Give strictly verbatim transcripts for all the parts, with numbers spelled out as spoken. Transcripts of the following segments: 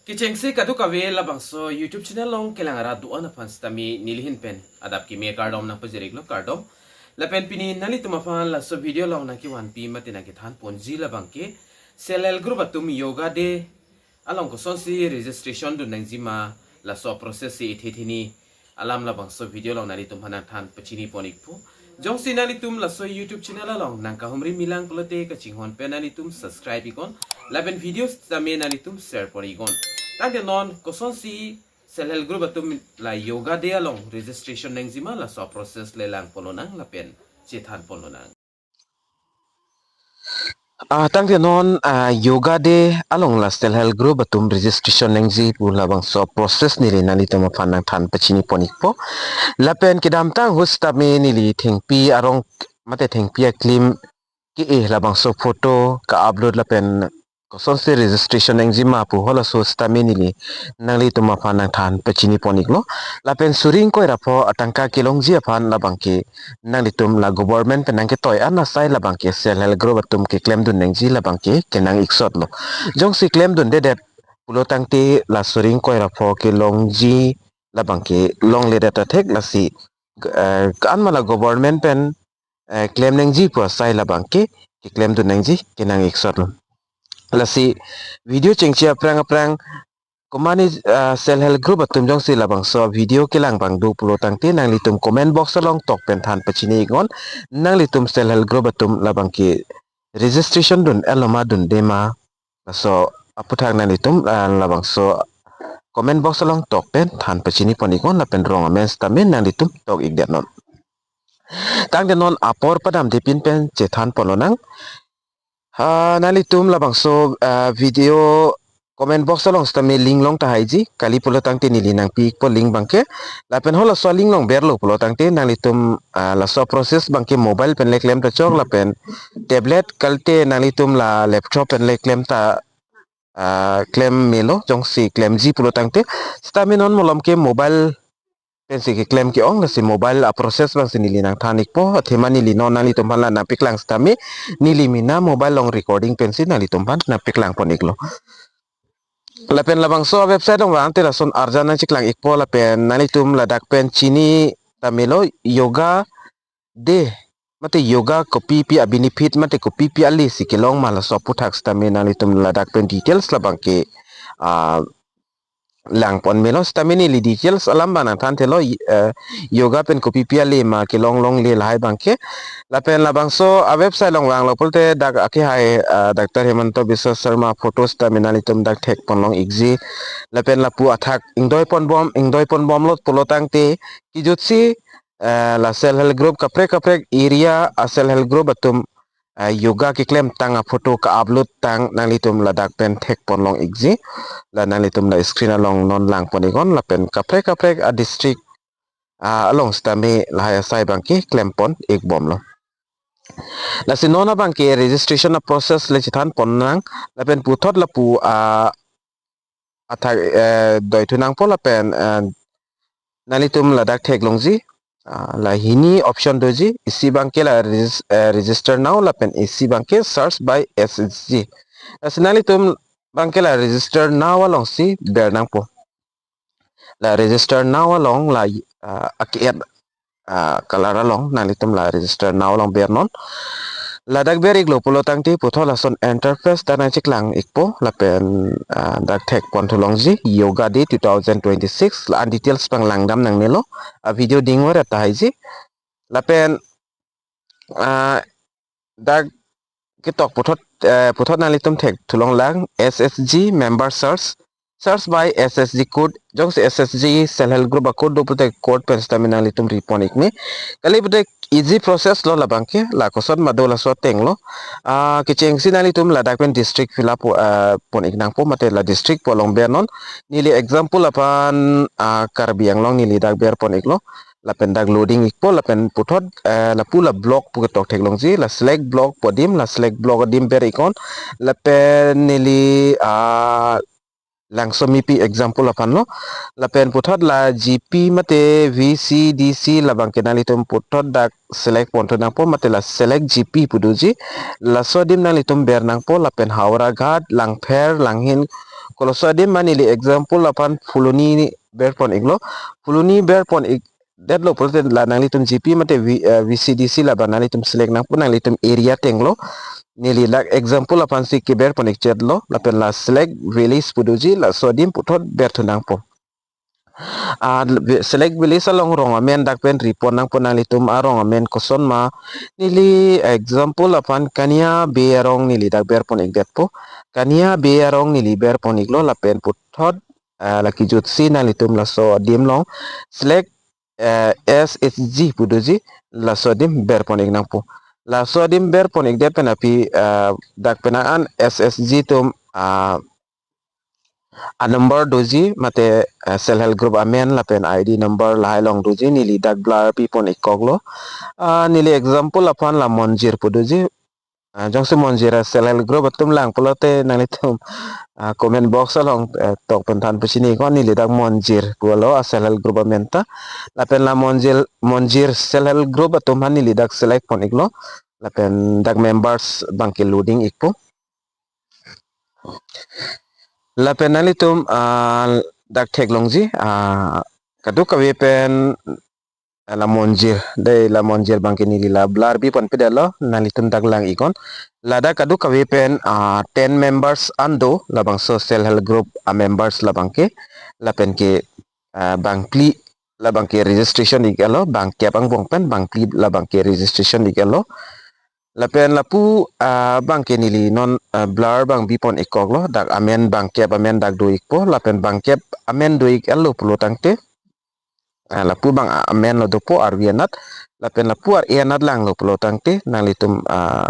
Kechengsi kadokave labangso YouTube channel along kelang arat do-an aphan sitame nelihin pen adap kimi kardom nangpajir-iklo, kardom. Lapen pini nanglitum aphan laso video along nangkevanpi mate nangkethan ponji labangke Self Help Group atum Yoga Day along kosonsi registration dun nangjima, laso process si ithe thini alam labangso video along nanglitum aphan nangthan pachini pon-ikpo. Jongsi nanglitum laso YouTube channel along nangkahumri milang pulote kachinghon pen nanglitum subscribe iknon, lapen video sitame nanglitum share pon-iknon. Tangte non kosonsi Self Help Group atum la Yoga Day along registration nangjima, laso process le lang ponlonang lapen chethan ponlonang. Ah, tangte non, ah, Yoga Day along la Self Help Group atum registration nangji pu labangso process neli nanglitum aphan nangthan pachini pon-ikpo. Lapen kedamtang ahut sitame neli thengpi arong mate thengpi aklim ke-e labangso photo ka-upload lapen kosonsi registration nangjima pu halaso sitame neli nanglitum aphan nangthan pachini pon-iklo. Lapen suri ingkoi ra pho atangka kelongji aphan labangke nanglitum la government pen nangketoi an asai labangke Self Help Group atum keklem dun nangji labangke kenang-ik sotlo. Jongsi klem dundedet pulo tangte la suri ingkoi ra pho kelongji labangke longledet athek, lasi, eh, ko-an ma la government pen, eh, klem nangji pu asai labangke keklem dun nangji kenang-ik sotlo. Lasi video chengsi aphrang aphrang komatne, ah, Self Help Group atum jongsi labangso video kelang abang do pulo tangte nanglitum comment box along tok pen than pachini iknon, nanglitum Self Help Group atum labangke registration dun-etlo ma dunde ma, laso aputhak nanglitum, ah, labangso comment box along tok pen than pachini pon-iknon lapen rong amen sitame nanglitum tok-ikdetnon. Tangte non apor padamde pin pen chethan ponlonang. Ha, nanglitum labangso, ah, video comment box along sitame link long tahaiji, kali pulo tangte neli nangpi-ikpo link abangke. Lapen halaso link along berlo pulo tangte nanglitum, ah, laso process abangke mobile pen le klem ta chok lapen tablet kalte nanglitum la laptop pen le klem ta, ah, klem melo, jongsi klemji pulo tangte. Sitame non malom ke mobile pensi keklem ke-ong, lasi mobile a-process abangsi neli nangthan-ikpo, athema neli non nanglitum aphan la nangpeklang sitame neli mena mobile along recording pensi nanglitum aphan nangpeklang pon-iklo. Lapen labangso website along vangte lason arjan nangcheklang-ikpo lapen nanglitum ladak pen chini ta melo, Yoga Day mate yoga kopipi a-benefit mate kopipi ale si kelong ma, laso aputhak sitame nanglitum ladak pen details labangke, ah, lang pon melo. Sitame neli details alam abang nangthan thelo, eh, yoga pen kopipi ale ma kelong longle lahai abangke. Lapen labangso a-website along vanglo pulote dak akehai, ah, Doctor Himanta Biswa Sarma photo sitame nanglitum dak thek pon long-ikji. Lapen lapu athak ingdoi pon bom, ingdoi pon bomlo pulo tangte kejutsi, eh, la Self Help Group kaprek kaprek area a-Self Help Group atum, eh, yoga keklem tang a-photo ka-upload tang nanglitum ladak pen thek pon long-ikji. La nanglitum la screen along non lang pon-iknon lapen kaprek kaprek a-district, ah, along sitame lahai asai abangke klem pon-ik bomlo. Lasi non abangke registration a-process le chethan ponnang lapen puthot lapu, ah, athak, eh, doi thu nangpo lapen, eh, nanglitum ladak theklongji, ah, la hini option doji, isi abangke la regis-, eh, register now lapen isi abangke search by S H G. Lasi nanglitum abangke la register now alongsi ber nangpo. La register now along la, ah, ake-et, ah, color along nanglitum la register now along bernon. Ladak ber-iklo pulo tangte puthot lason interface ta nangcheklang-ikpo lapen, ah, dak thek pon thu longji Yoga Day two thousand twenty-six, la-an details abang langdam nangnelo, a-video dingver tahaiji. Lapen, ah, dak ketok puthot, eh, puthot nanglitum thek thu longlang S H G member search, search by S H G code, jongsi S H G Self Help Group a-code do pulote code pen sitame nanglitum ri pon-ik me. Kali pulote easy process lo labangke, la koson ma do laso atenglo. Ah, kechengsi nanglitum ladak pen district fill up, ah, pon-ik nangpo mate la district pu along bernon. Neli example aphan, ah, Karbi Anglong neli dak ber pon-iklo. Lapen dak loading-ikpo lapen puthot, eh, lapu la block pu ketok theklongji, la select block pu adim, la select block adim ber-iknon. Lapen neli, ah, Langsomipi example aphanlo. Lapen puthot la G P mate V C D C labangke nanglitum puthot dak select pon thu nangpo mate la select G P pu doji. Laso adim nanglitum ber nangpo lapen Howraghat, Langpher, Langhin, koloso adim ma neli example aphan Phuloni berpon iklo. Phuloni berpon ikdetlo pulote la nanglitum G P mate V, eh, V C D C labang nanglitum select nangpo, nanglitum area tenglo. Neli dak example aphansi keberpon ikchetlo, lapen la select village pu doji, laso adim puthot berthu nangpo. Ah, vi-, select village along rong amen dak pen ripon nangpo, nanglitum arong amen koson ma. Neli example aphan Kania Bey arong neli dak berpon ikdetpo. Kania Bey arong neli berpon iklo, lapen puthot, ah, la kejutsi nanglitum laso adim along select, eh, S H G pu doji, laso adim berpon ik nangpo. Laso adim berpon ikdet pen aphi, ah, dak pen an S H G atum, ah, a number doji mate, eh, self help group amen lapen I D number lahai along doji, neli dak blur pipon ikkoklo. Ah, neli example aphan la Monjir pu doji. Ah, jongsi Monjir a self help group atum lang pulote nanglitum, ah, comment box along, eh, tok pen than pusi ni ko, neli dak Monjir pulo a self help group amen ta. Lapen la Monjir, Monjir self help group atum aphan neli dak select pon iklo. Lapen dak members abangke loading ikpo. Lapen nanglitum, ah, dak theklongji, ah, kadokave pen, ah, la Monjir, dei la Monjir abangke neli la blur pipon pedetlo, nanglitum dak lang iknon. Ladak kadokave pen, ah, ten members an do, labangso self help group a members labangke, lapen ke, ah, bangphli labangke registration ik-etlo, bangkep angbong pen bangphli labangke registration ik-etlo. Lapen lapu, ah, abangke neli non, ah, blur abang bipon ikkoklo, dak amen bangkep amen dak do ikpo, lapen bangkep amen do ik-etlo pulo tangte, ah, lapu abang amen lo dopo arvi anat, lapen lapu arvi anat langlo pulo tangte, nanglitum, ah,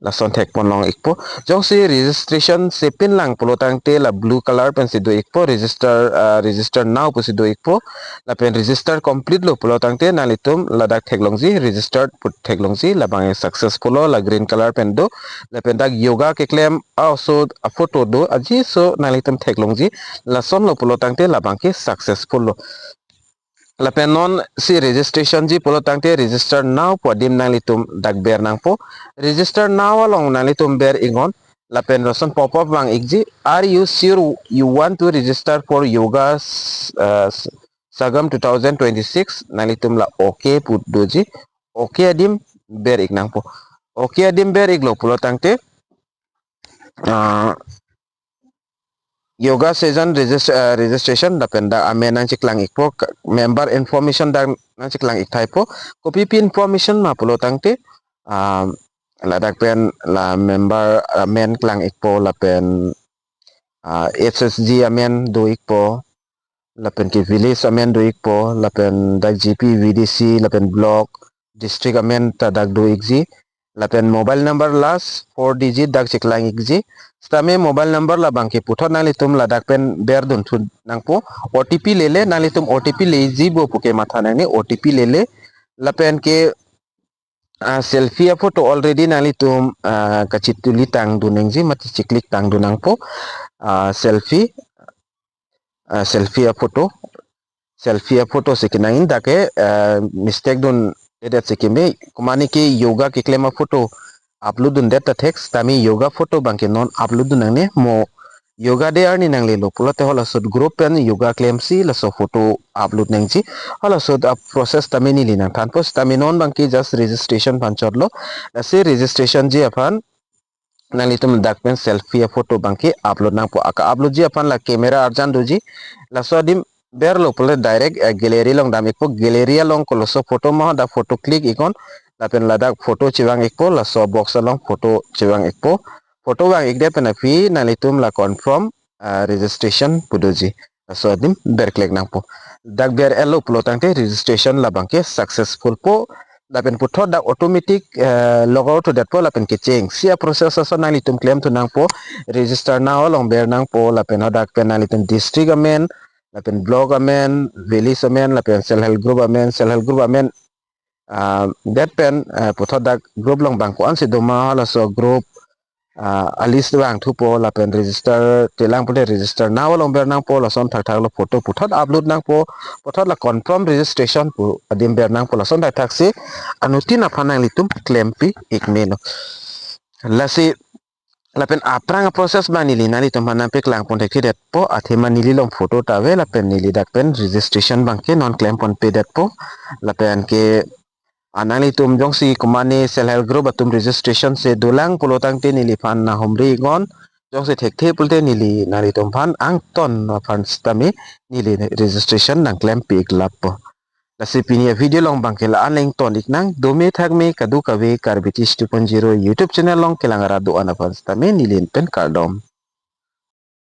lason thekpon long ikpo. Jongsi registration si pin lang pulo tangte la blue color pensi do ikpo, register, ah, register now pusi do ikpo. Lapen register complete lo pulo tangte nanglitum ladak theklongji, registered pu theklongji, labang successful lo, la green color pen do. Lapen dak yoga keklem aso a photo do, aji so nanglitum theklongji, lason lo pulo tangte labangke successful lo. Lapen non si registration ji pulo tangte register now pu adim nanglitum dak ber nangpo. Register now along nanglitum ber iknon. Lapen lason pop up vang ikji, "Are you sure you want to register for Yoga, uh, Sangam two thousand twenty-six?" Nanglitum la okay pu doji. Okay adim ber ik nangpo. Okay adim ber iklo pulo tangte, ah, yoga session regis-, eh, registration lapen dak amen nangcheklang ikpo, ka-, member information dak nangcheklang ik thaipo. Kopi pi information ma pulo tangte, ah, ladak pen la member amen klang ikpo lapen, ah, S H G amen do ikpo, lapen ke village amen do ikpo, lapen dak G P, V D C, lapen block, district amen ta dak do ikji, lapen mobile number last four digit dak cheklang ikji. Sitame mobile number labangke puthot nanglitum ladak pen berdunthu nangpo. O T P lele, nanglitum O T P leji bo puke matha nangne, O T P lele. Lapen ke, ah, selfie a photo already nanglitum, ah, kachituli tangdun nangji mate chiclick tangdun nangpo. Ah, selfie, ah, selfie a photo, selfie a photo si kenang, indake, ah, mistake dundedet si keme, komatne ke yoga keklem a photo upload dundet ta thek, sitame yoga photo abangke non upload dun nangne, mo Yoga Day arni nanglelo pulote halaso group pen yoga klemsi laso photo upload nangji. Halaso a process tame neli nangthanpo, sitame non abangke just registration aphan chotlo. Lasi registration ji aphan nanglitum dak pen selfie a photo abangke upload nangpo. Aka upload ji aphan la camera arjan doji. Laso adim berlo pulote direct, eh, gallery along dam ikpo. Gallery along koloso photo ma, dak photo click iknon. Lapen ladak photo chevang ikpo, laso box along photo chevang ikpo. Photo vang ikdet pen aphi nanglitum la confirm, ah, registration pu doji. Laso adim berklek nangpo. Dak ber-etlo pulo tangte registration labangke successful po. Lapen puthot dak automatic, eh, log out detpo lapen kechengsi a process ason nanglitum klemthu nangpo. Register now along ber nangpo lapen hadak pen nanglitum district amen, lapen block amen, village amen, lapen self help group amen, self help group amen, ah, det pen, ah, puthot dak group along bang ko-ansi doma, halaso group, ah, a list vangthupo lapen register, chelang pulote register now along ber nangpo, lason thakthak lo photo puthot upload nangpo, puthot la confirm registration pu adim ber nangpo, lason thakthaksi anuttin aphan nanglitum klempi ik meno. Lasi Lapen aphrang a-process abang neli nanglitum aphan nangpaklang pon thekthedetpo, athema neli along photo ta ave, lapen neli dak pen registration abangke non klem ponpedetpo. Lapen ke a nanglitum jongsi komane self help group atum registration si dolang pulo tangte neliphan nanghumri iknon, jongsi thekthe pulote neli nanglitum aphan angton aphan sitame neli registration nangklempi iklappo. Lasi pini a-video along abangke la-an le ington iknang, dome thakme kadokave Karbi Teach two point zero YouTube channel along kelang arat do-an aphan sitame neli pen kardom.